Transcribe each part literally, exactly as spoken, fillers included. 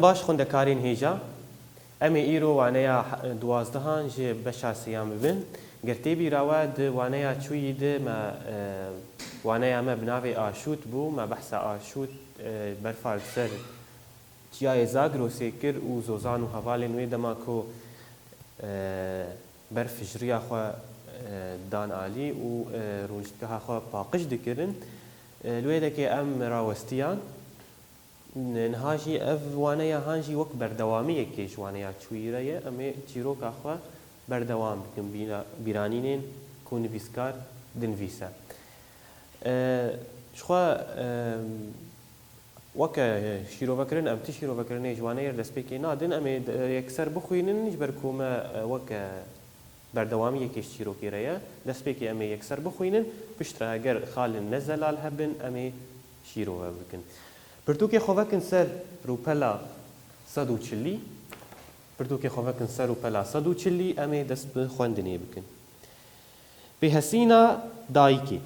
Baş xwendekarên hêja, em ê îro waneya he-, duwazdehan ji beşa sêyan bibin. Ger tê bîra we, di waneya çûyî de me, e, waneya me bi navê Aşût bû. Me behsa Aşût, e, berfa li ser çiyayê Zagrosê kir û Zozan û hevalên wê dema ku, e, berf ji riya xwe, e, dan alî û, e, rûniştgeha xwe paqij dikirin. E, li wê dekê em rawestiyan. Niha jî ev waneya han jî wek berdewamiyekê ji waneya çûyî re ye. Em ê çîroka xwe berdewam bikin, bîra-, bîranînên ku nivîskar dinivîse. E, ji xwe, e, weke şîrovekirin, em ti şîrovekirinê ji waneyê re destpêkê nadin, em ê de-, yekser bixwînin, ji ber ku me, e, weke berdewamiyekê ji çîrokê re ye. Destpêkê em ê yekser bixwînin, piştre eger xalên ne zelal hebin, em ê şîrove bikin. Pirtûkê xwe vekin ser rûpela sed û çilî. Pirtûkê xwe vekin ser rûpela sed û çilî, em ê dest bi xwendinê bikin. Bêhesîna dayikê.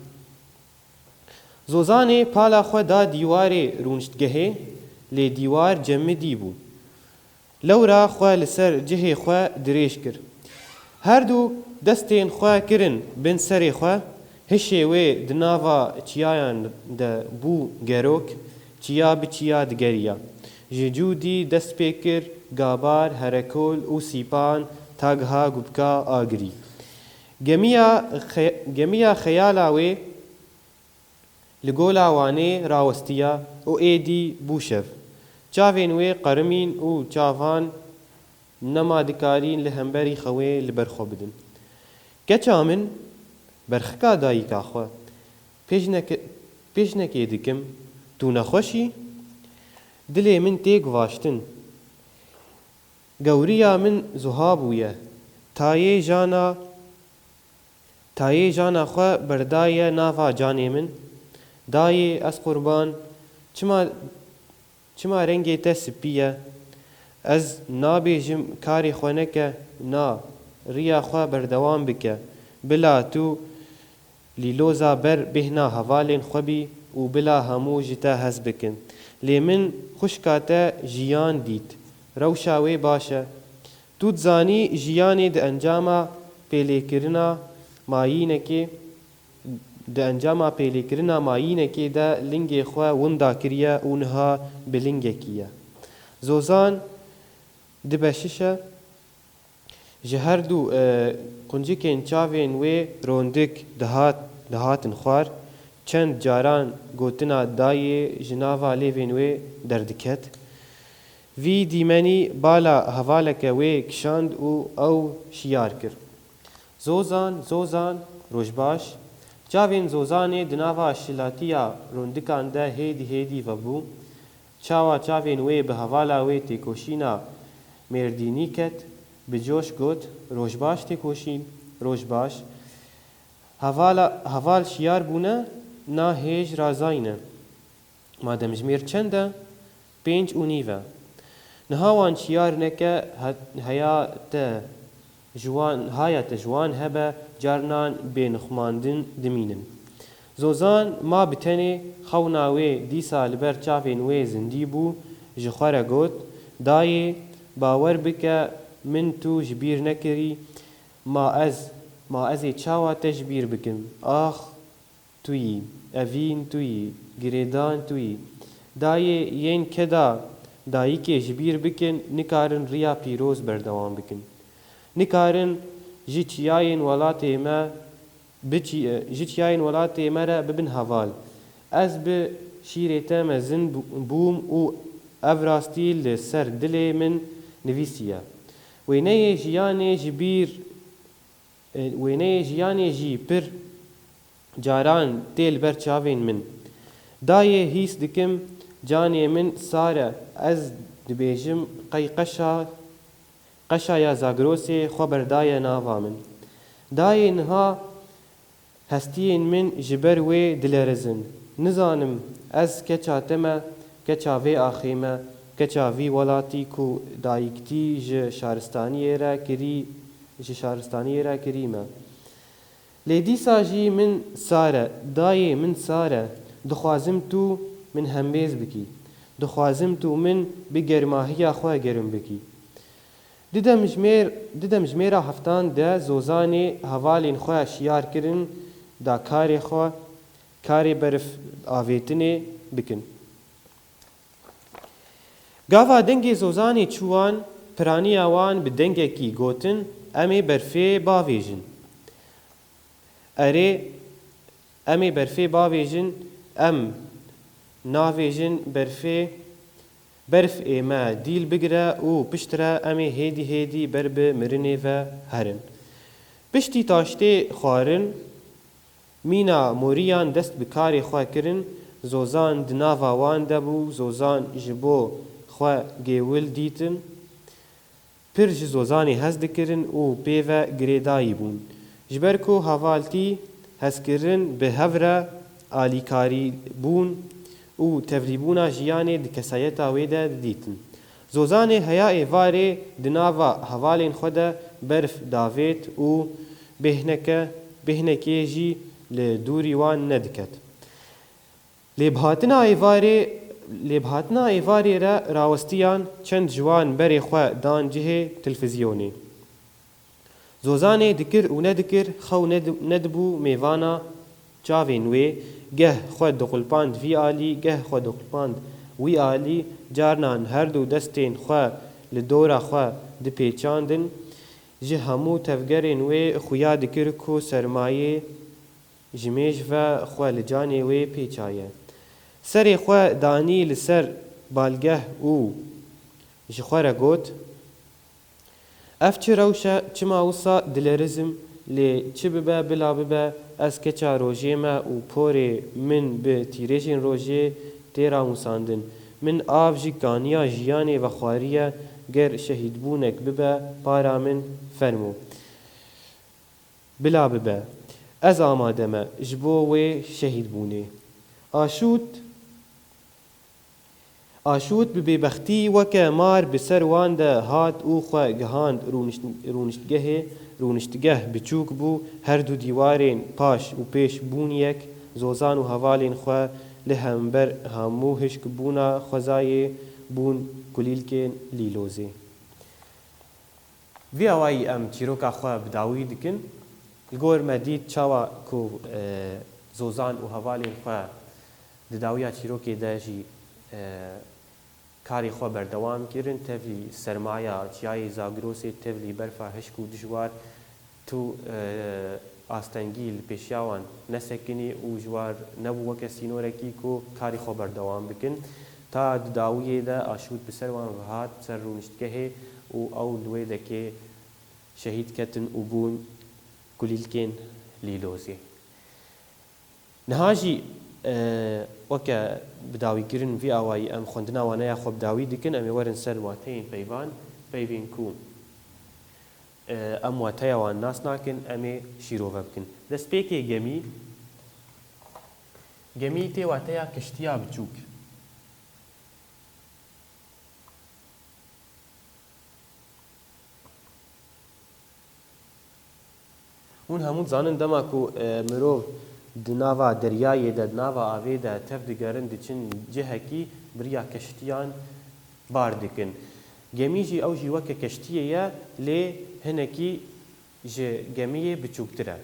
Zozanê pala xwe da dîwarê rûniştgehê, lê dîwar cemidî bû. Lewra xwe li ser cihê xwe dirêj kir. Her du destên xwe kirin bin serê xwe, hişê wê di nava çiyayan de bû gerok, çiya bi çiya digeriya. Ji cû dî dest pê kir, gabar, herekol û sîpan, ta giha gubka agirî. Gemiya xe-, gemiya xeyala wê li Gola Wanê rawestiya û êdî bû şev. Çavên wê qerimîn û çavan nema dikarîn li hemberî xewê li ber xwe bidin. Keça min, berxika dayika xwe, pêjneke-, pêjnekê dikim, tu nexweş î? Dilê min tê guvaştin. Gewriya min zuha bûye. Tayê jana, tayê jana xwe berdaye nava canê min. Dayê, ez qurban, çima, çima rengê te spî ye? Ez nabêjim karê xwe neke, na, riya xwe berdewam bike. Bila tu lîloza ber bêhna hevalên xwe bî û bila hemû ji te hez bikin. Lê min xwişka te Jiyan dît. Rewşa wê baş e. Tu dizanî Jiyanê di encama pêlêkirina mayînekê, di encama pêlêkirina mayînekê de lingê xwe winda kiriye û niha bi lingekî ye. Zozan dibeşişe. Ji her du, e, quncikên çavên wê rondik dihat, dihatin xwar. Çend caran gotina dayê ji nava lêvên wê derdiket. Vî dîmenî bala hevaleke wê kişand û ew şiyar kir. Zozan, Zozan, roj baş. Çavên Zozanê di nava şilatiya rondikan de hêdî hêdî vebû. Çawa çavên wê bi hevala wê têkoşîna mêrdînî ket, bi coş got, "Roj baş têkoşîn, roj baş." Hevala, heval şiyar bûne, na hêj razayne. Ma demjimêr çend e? Pênc û nîv e. Niha wan şiyar neke, he-, heya te ji wan, haya te ji wan hebe, carinan bê nixumandin dimînin. Zozan ma bi tenê, xewna wê dîsa li ber çavên wê zindî bû, ji xwe re got, "Dayê, bawer bike, min tu ji bîr nekirî, ma ez, ma ez ê çawa te ji bîr bikim? Ax, tu yî, evîn tu yî, girêdan tu yî. Dayê, yên keda dayikê ji bîr bikin, nikarin riya pîroz berdewam bikin. Nikarin ji çiyayên welatê me biçî-, ji çiyayên welatê me re bibin heval. Ez bi şîrê te mezin bû-, bûm û ev rastî li ser dilê min nivîsiye. Wêneyê jiyanê ji bîr, e, wêneyê jiyanê jî pir caran tê li ber çavên min. Dayê, hîs dikim, canê min sar e, ez dibêjim, qey qeşa, qeşaya Zagrosê xwe berdaye nava min. Dayê, niha hestiyên min ji ber wê dilerizin. Nizanim ez keça te me, keça vê axê me, keça vî welatî ku dayiktî ji şaristaniyê re kirî, ji şaristaniyê re kirî me. Lê dîsa jî min sar e, dayê min sar e, dixwazim tu min hembêz bikî. Dixwazim tu min bi germahiya xwe germ bikî. Di demjimêr-, di demjimêra heftan de Zozanê hevalên xwe şiyar kirin da karê xwe, karê berf avêtinê bikin. Gava dengê Zozanê çû wan, piraniya wan bi dengekî gotin, "Em ê berfê bavêjin." Erê, em ê berfê bavêjin, em navêjin berfê, berf ê me dîl bigire û piştre em ê hêdî hêdî ber bi mirinê ve herin. Piştî taştê xwarin, mîna moriyan dest bi karê xwe kirin, Zozan di nava wan de bû, Zozan ji bo xwe gêwil dîtin. Pir ji Zozanê hez dikirin û pê ve girêdayî bûn. Ji ber ku hevaltî, hezkirin bi hev re, alîkarîbûn û tevlîbûna jiyanê di kesayeta wê de didîtin. Zozanê heya êvarê di nava hevalên xwe de berf davêt û bêhneke, bêhnekê jî li dûrî wan nediket. Lêbhatina êvarê, lêbhatina êvarê re rawestiyan, çend ji wan berê xwe dan cihê tilfizyonê. Zozanê dikir û nedikir xew ned-, nedibû mêvana çavên wê, geh xwe diqulpand vî alî, geh xwe diqulpand wî alî, carinan her du destên xwe li dora xwe dipêçandin, ji hemû tevgerên wê xuya dikir ku sermayê ji mêj ve xwe li canê wê pêçaye. Serê xwe danî li ser balgeh û ji xwe re got, "Ev çi rewş e, çima wisa dilerizim, lê çi bibe bila bibe, ez keça rojê me û porê min bi tîrêjên rojê tê ramûsandin. Min av ji kaniya jiyanê vexwariye, ger şehîdbûnek bibe, para min fermo." Bila bibe, ez amade me ji bo wê şehîdbûnê. Aşût, Aşût bi bêbextî weke mar bi ser wan de hat û xwe gihand rûnişt-, rûniştgehê. Rûniştgeh biçûk bû, her du dîwarên paş û pêş bûn yek, Zozan û hevalên xwe li hember hemû hişkbûna xwezayê bûn kulîlkên lîlozê. Vî awayî em çîroka xwe bi dawî dikin. Li gor me dît çawa ku, e, Zozan û hevalên xwe di dawiya çîrokê de jî, e, karê xwe berdewam kirin, tevlî sermaya çiyayê Zagrosê, tevlî berfa hişk û dijwar, tu, e, astengî li pêşiya wan nesekinî û ji war nebû weke sînorekî ku karê xwe berdewam bikin. Ta di dawiyê de aşût bi ser wan ve hat, ser rûniştgehê û ew li wê dekê şehîd ketin û bûn kulîlkên lîlozê. Niha jî, e, weke bidawîkirin vî awayî em xwendina waneya xwe bidawî dikin, em ê werin ser wateyên peyvan, peyvên ku, e, em wateya wan nas nakin, em ê şîrove bikin. Destpêkê gemî, gemî tê wateya keştiya biçûk. Hûn hemû dizanin dema ku, e, mirov di nava deryayê de, di nava avê de tev digerin, diçin cihekî, bi riya keştiyan bar dikin. Gemî jî, ew jî weke keştiyê ye, lê hinekî ji gemiyê biçûktir e.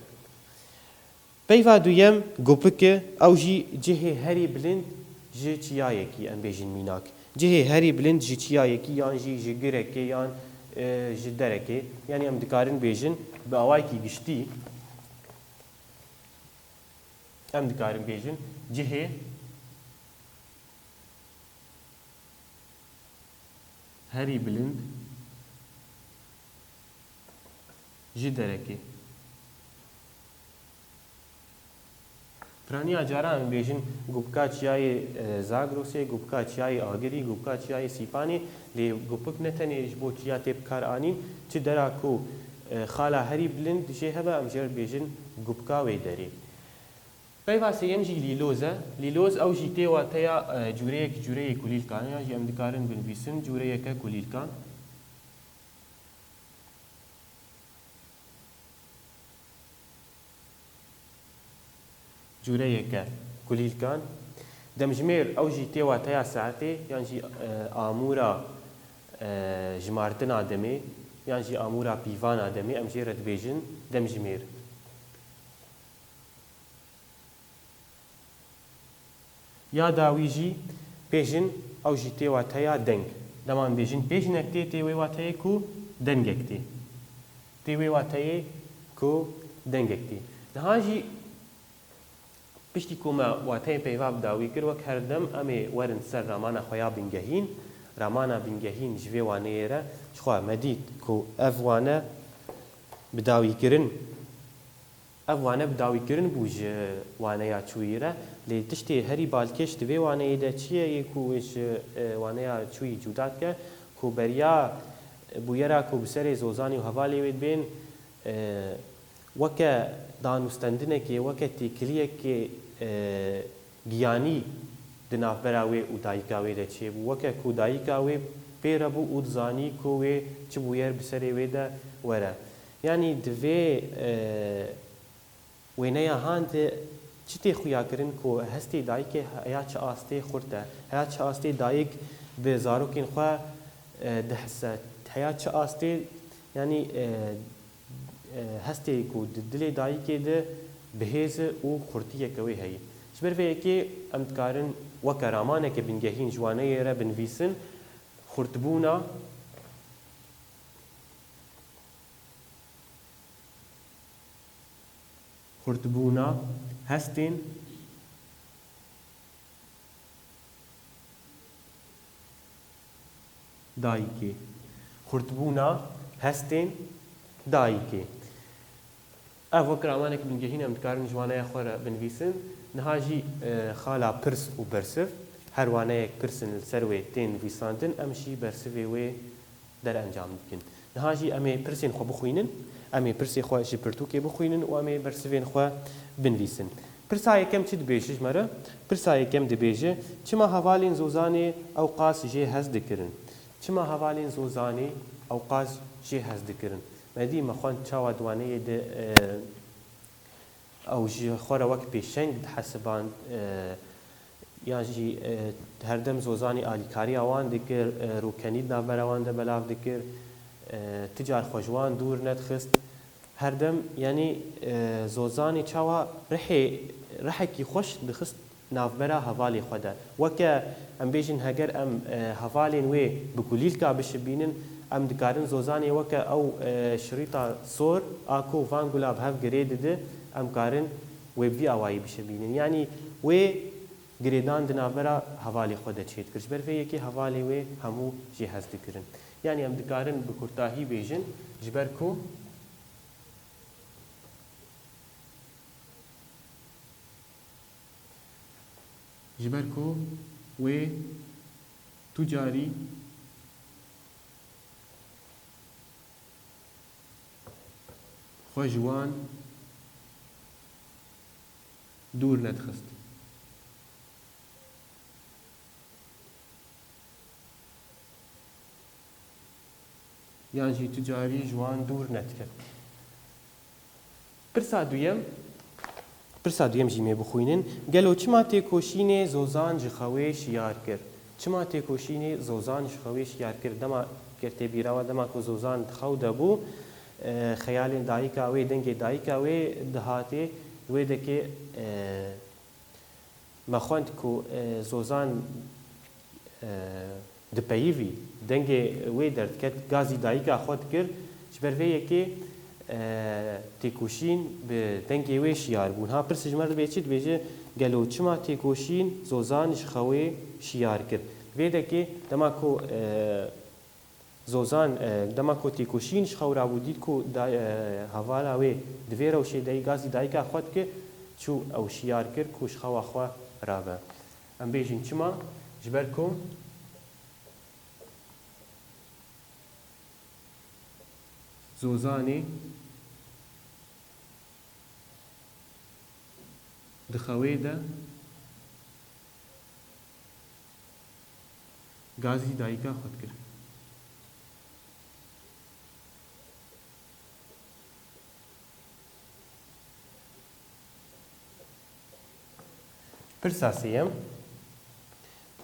Peyva duyem gupik e, ew jî cihê herî bilind ji çiyayekî, em bêjin mînak. Cihê herî bilind ji çiyayekî yan jî ji girekê yan, e, ji derekê. Yanî em dikarin bêjin bi awayekî giştî, em dikarin bêjin cihê herî bilind ji derekê. Piraniya caran em bêjin gupka çiyayê, e, Zagrosê, gupka çiyayê Agirî, gupka çiyayê Sîpanê, lê gupik ne tenê ji bo çiya tê bikar anîn, çi dera ku, e, xala herî bilind jê hebe, em jê re bêjin gupka wê derê. Peyva sêyem jî lîloz e. Lîloz ew jî tê wateya, e, cûreyek, cûreyê kulîlkan e, yan jî em dikarin binivîsin cûreyeke kulîlkan. Cûreyeke kulîlkan. Demjimêr, ew jî tê wateya saetê, yan jî, e, amûra, e, jimartina demê, yan jî amûra pîvana demê, em jê re dibêjin demjimêr. Ya dawî jî pêjin, ew jî tê wateya deng. Dema em bêjin pêjinek tê, tê wê wateyê ku dengek tê. Tê wê wateyê ku dengek tê. Niha jî piştî ku me wateyên peyva bi dawî kir, wek her dem em ê werin ser ramana xwe ya bingehîn. Ramana bingehîn ji vê waneyê re, jixwe me dît ku ev wane bi dawîkirin Ev wane bi dawîkirin bû ji waneya çûyî re, lê tiştê herî balkêş di vê waneyê de çi ye yê ku ji, e, waneya çûyî cuda dike, ku beriya bûyera ku bi serê Zozanî û hevalê wê dibên, e, weke danûstendinekê, weke têkiliyekê, e, giyanî di navbera wê û dayika wê de çêbû. Weke ku dayika wê pê re bû û dizanî ku wê çi bûyer bi serê wê de were. Yanî di vê, e, wêneya han de çi tê xuyakirin ku hestê dayikê heya çi astê xurt e, heya çi astê dayik bi zarokên xwe, e, dihise, heya çi astê, yanî, e, e, hestê ku di dilê dayikê de bi hêz e û xurtiyeke wê heye. Ji ber vê yekê em dikarin weke ramaneke bingehîn ji waneyê re binivîsin, xurtbûna, xurtbûna hestên dayikê. Xurtbûna hestên dayikê. Ev wek ramanek bingehîn em dikarin ji waneya xwe re binivîsin. Niha jî, e, xala pirs û bersiv. Her waneyek pirsin li ser wê tên nivîsandin, em jî bersivê wê derencam dikin. Niha jî em ê pirsên xwe bixwînin, em ê pirsê xwe ji pirtûkê bixwînin û em ê bersivên xwe binivîsin. Pirsa yekem çi dibêje ji me re? Pirsa yekem dibêje, çima hevalên Zozanê ewqas jê hez dikirin? Çima hevalên Zozanê ewqas jê hez dikirin? Me dî me xwend çawa di waneyê de, e, ew ji xwe re wek pêşeng dihesiband, e, yan jî, e, herdem Zozanî alîkariya wan dikir, e, rûkenî di navbera wan de belav dikir, e, ti car xwe ji wan dûr nedixist. Herdem, yanî, e, Zozanî çawa rihê, rihekî xweş dixist navbera hevalê xwe de. Weke em bêjin heger em, e, hevalên wê bi kulîlka bişibînin, em dikarin Zozanê weke ew, e, şirîta sor a ku van gula bi hev girê dide, em karin wê bi vî awayî bişibînin. Yanî wê girêdan di navbera hevalê xwe de çêdikir. Ji ber vê yekê hevalê wê hemû jê hez dikirin. Yanî em dikarin bi kurtahî bêjin, ji ber ku Ji ber ku wê tu carî xwe ji wan dûr nedixist. Yan jî tu carî ji wan dûr nediket. Pirsa duyem, pirsa duyem jî mê bixwînin. Gelo çima têkoşînê Zozan ji xewê şiyar kir? Çima têkoşînê Zozan ji xewê şiyar kir? Dema ger tê bîra we, dema ku Zozan di xew de bû, e, xeyalên dayika wê, dengê dayika wê dihatê, wê dekê, e, Me xwend ku, e, Zozan, e, dipeyivî, dengê wê derdiket, gazî dayika xwe dikir. Ji ber vê yekê, e, têkoşîn bi dengê wê şiyar bû. Niha pirs ji me re dibê çi? Dibêje, gelo çima têkoşîn Zozan ji xewê şiyar kir? Vê dekê dema ku, e, Zozan, e, dema ku têkoşîn ji xew rabû, dît ku da-, e, hevala wê di vê rewşê de yî, gazî dayika xwe dike, çû ew şiyar kir ku ji xewa xwe rabe. Em bêjin çima? Ji ber ku Zozanê di xewê de gazî dayika xwe dikir. Pirsa sêyem,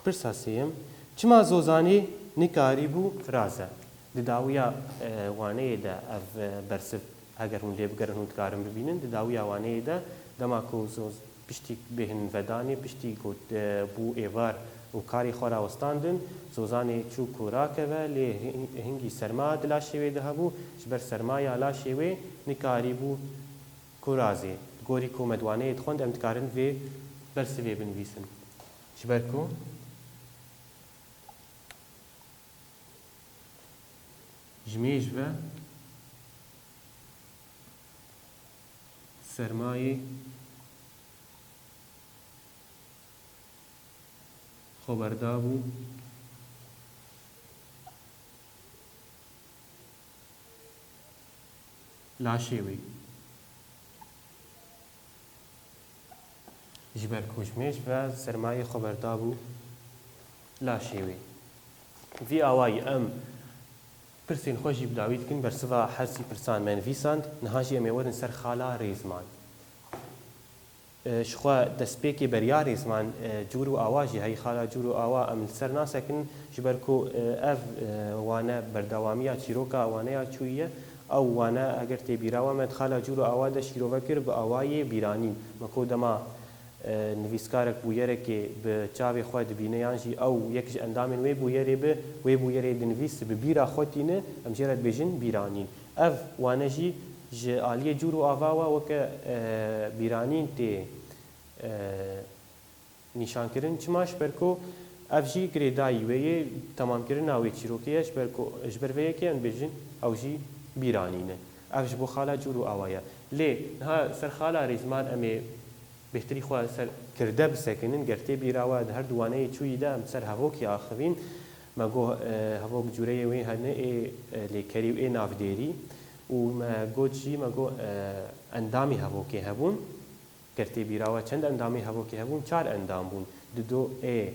Pirsa sêyem, çima Zozanê nikarîbû raze? Di dawiya, e, waneyê de ev, e, bersiv, heger hûn lê bigerin, hûn dikarin bibînin. Di dawiya waneyê de dema ku Zoz-, piştî bêhn vedanê, piştî got, e, bû êvar û karê xwe rawestandin, Zozanê çû ku rakeve, lê hin-, hingî serma di laşê wê de hebû, ji ber sermaya laşê wê nikarîbû ku razê. Gorî ku me di waneyê dixwend, em dikarin vê bersivê binivîsin. Ji ber ku ji mêj ve sermayê xwe berdabû laşê wê. Ji ber ku ji mêj ve sermayê xwe berdabû laşê wê. Vî awayî em pirsên xwe jî bi dawî dikin, bersiva her sî pirsan me nivîsand, niha jî em ê werin ser xala Rêzman. E, ji xwe destpêkê beriya Rêzman, e, cûr û awa jî heyî, xala cûr û awa em li ser nasekin, ji ber ku, e, ev, e, wane berdewamiya çîroka waneya çûyî ye. Ew wane eger tê bîra we, me di xala cûr û awa de şîrove kir bi awayê bîranîn. Me ku dema, e, nivîskarek bûyerekê bi çavê xwe dibîne yan jî ew yek ji endamên wê bûyerê bi wê bûyerê dinivîs, bi bîra xwe tîne, em jê re dibêjin bîranîn. Ev wane jî ji aliyê cûr û ava we weke, e, bîranîn tê, e, nîşankirin. Çima? Ji ber ku ev jî girêdayî wê yê, temamkirina wê çîrokê ye, ji ber ku, ji ber vê yekê em dibêjin ew jî bîranîn e. Ev ji bo xala cûr û awa ye. Lê niha ser xala Rêzman em ê bêhtirî xwe ser kirde bisekinin. Ger tê bîra we, di her du waneyê çûyî de em ser hevokê axivîn. Me got, e, hevok cûreyê wê hene ê, e, lêkerî û ê navdêrî û me got jî, me got, e, endamê hevokê hebûn. Ger tê bîra we çend endamê hevokê hebûn? Çar endam bûn. Du do ê,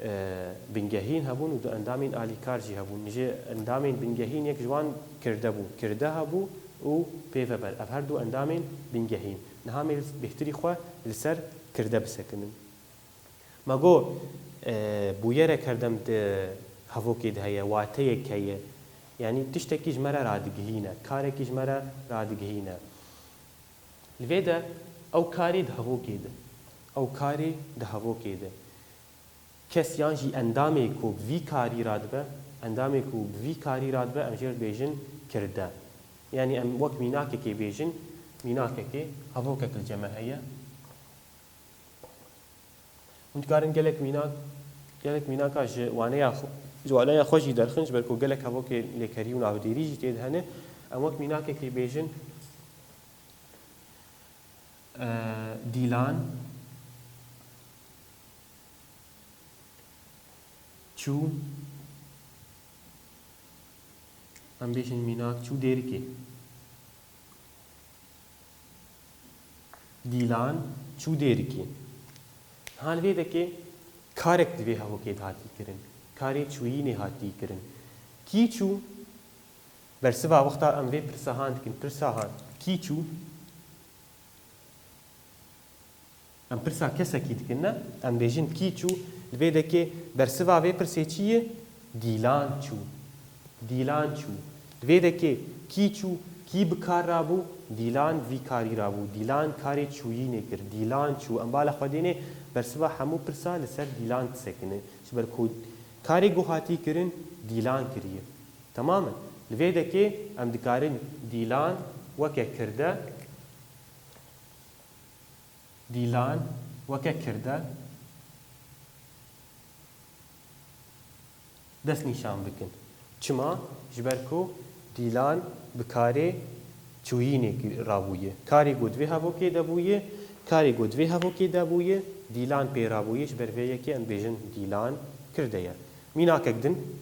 e, bingehîn hebûn û du endamên alîkar jî hebûn. Ji endamên bingehîn yek ji wan kirde bû. Kirde hebû û pêveber. Ev her du endamên bingehîn. Niha em ê bêhtirî xwe li ser kirde bisekinin. Me got, e, bûyerek her dem di hevokê de heye, wateyek heye. Yanî tiştekî ji me re radigihîne, karekî ji me re radigihîne. Li vê de ew karê di hevokê de, ew karê di hevokê de. Kes yan jî endamê ku bi vî karî radibe, endamê ku bi vî karî radibe, em jê re dibêjin kirde. Yanî em wek mînakekê bêjin, mînakekê, hevokek li cem me heye. Hûn dikarin gelek mînak, gelek mînaka ji waneya xwe, ji waneya xwe jî derxin, ji ber ku gelek hevokê lêkerî û navdêrî jî tê de hene. Em wek mînakekê bêjin, e, Dîlan çû, em bêjin mînak çû dêrikê. Dîlan çû dêrikê. Niha li vê dekê karek di vê hevokê de hatî kirin. Karê çûyînê hatî kirin. Kî çû? Bersiva wexta em vê pirsa han dikin, pirsa han. Kî çû? Em pirsa kesekî dikin, ne? Em bêjin kî çû? Li vê dekê bersiva vê pirsê çi ye? Dîlan çû. Dîlan çû. Li vê dekê kî çû, kî bi kar rabû? Dîlan vî karî rabû. Dîlan karê çûyînê kir. Dîlan çû. Em bala xwe dênê bersiva hemû pirsa li ser Dîlan disekine. Ji ber ku karê ku hatî kirin, Dîlan kiriye. Temam e. Li vê dekê em dikarin Dîlan weke kirde, Dîlan weke kirde destnîşan bikin. Çima? Ji ber ku Dîlan bi karê çûyînê rabûye. Karê ku di vê hevokê de bûye, karê ku di vê hevokê de bûye, Dîlan pê rabûye, ji ber vê yekê em bêjin Dîlan kirde ye. Mînakek din,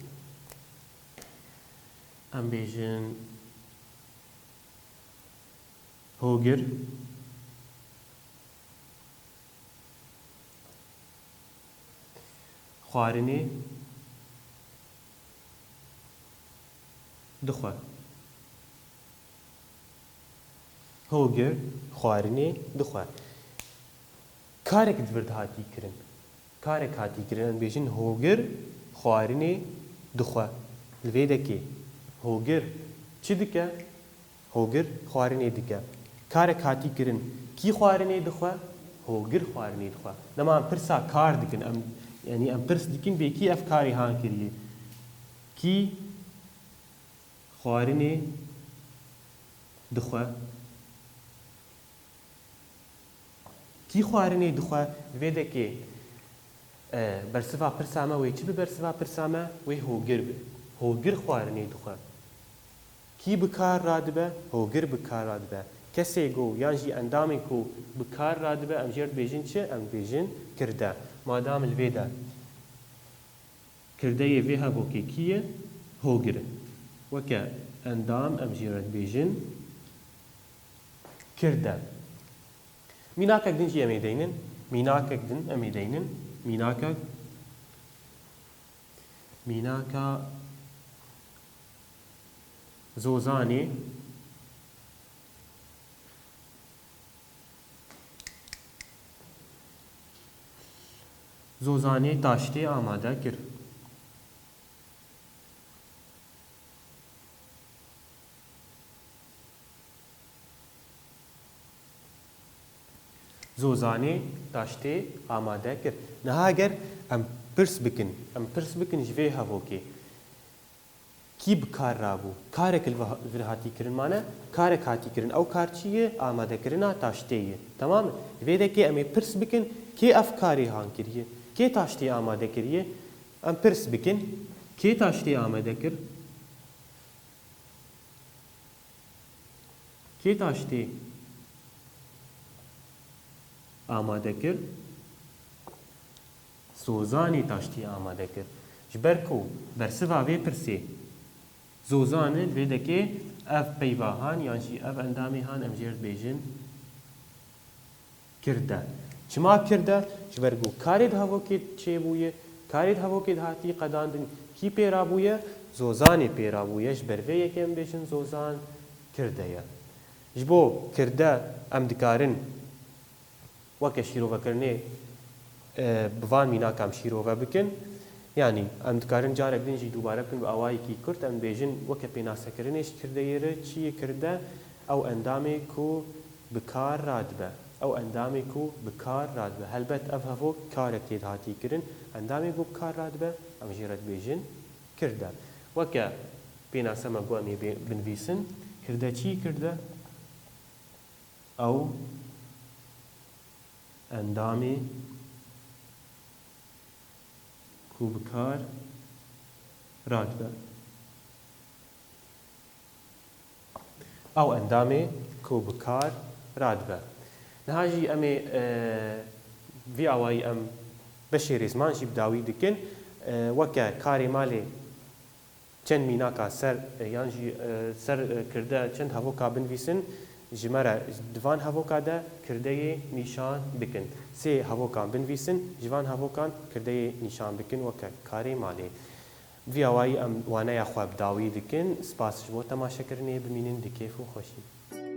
em bêjin, Hogir, xwarinê dixwe. Hogir, xwarinê dixwe. Karek di vir de hatî kirin. Karek hatî kirin, em bêjin hogir xwarinê dixwe. Li vê dekê hogir çi dike? Hogir xwarinê dike. Karek hatî kirin, kî xwarinê dixwe? Hogir xwarinê dixwe. Dema em pirsa kar dikin, em, yanî em pirs dikin, bê kî ev karê han kiriye? Kî xwarinê dixwe? Kî xwarinê dixwe? Vê dekê, e, bersiva pirsa me wê çi bi bersiva pirsa me? Wê hogir bi. Hogir xwarinê dixwe. Kî bi kar radibe? Hogir bi kar radibe. Kesê ku yan jî endamê ku bi kar radibe, em jê re dibêjin çi? Em dibêjin kirde. Madam li vê de kirdeyê vê hevokê kî ye? Hogir e. Weke endam em jê re dibêjin kirde. Mînakek din jî em ê deynin. Mînakek din em ê deynin. Mînakek, mînaka Zozanê, Zozanê taştê amade kir. Zozanê taştê amade kir. Niha ger em pirs bikin, em pirs bikin ji vê hevokê. Kî bi kar rabû? Karek li vir hatî kirin mane, karek hatî kirin. Ew kar çi ye? Amadekirina taştê ye. Temam e? Vê dekê em ê pirs bikin, kê ev karê han kiriye? Kê taştê amade kiriye? Em pirs bikin, kê taştê amade kir? Kê taştê amade kir? Zozanê taştê amade kir. Ji ber ku bersiva vê pirsê Zozan e, vê dekê ev peyva han yan jî ev endamê han em jê re dibêjin kirde. Çima kirde? Ji ber ku karê di hevokê çêbûye, karê di hevokê de hatî qedandin, kî pê rabûye? Zozanê pê rabûye. Ji ber vê yekê em bêjin Zozan kirde ye. Ji bo kirde em dikarin weke şîrovekirinê, e, bi van mînakan şîrove bikin. Yanî em dikarin carek din jî dubare bikin bi awayekî kurt, em bêjin weke pênasekirinê ji kirdeyê re çi ye kirde? Ew endamê ku bi kar radibe. Ew endamê ku bi kar radibe. Helbet ev hevok karek tê de hatî kirin. Endamê ku bi kar radibe, em jê re dibêjin kirde. Weke pênase me got em ê bê-, binivîsin. Kirde çi ye kirde? Ew endamê ku bi kar radibe. Ew endamê ku bi kar radibe. Niha jî em ê, e, vî awayî em beşê rêzman jî bi dawî dikin. E, weke karê malê çend mînaka ser, e, yan jî, e, ser, e, kirde çend hevoka binivîsin, ji me re di van hevoka de kirdeyê nîşan bikin. Sê hevokan binivîsin, ji van hevokan kirdeyê nîşan bikin weke karê malê. Vî awayî em waneya xwe bi dawî dikin. Spas ji bo temaşekirinê, bimînin di kêf û xweşî.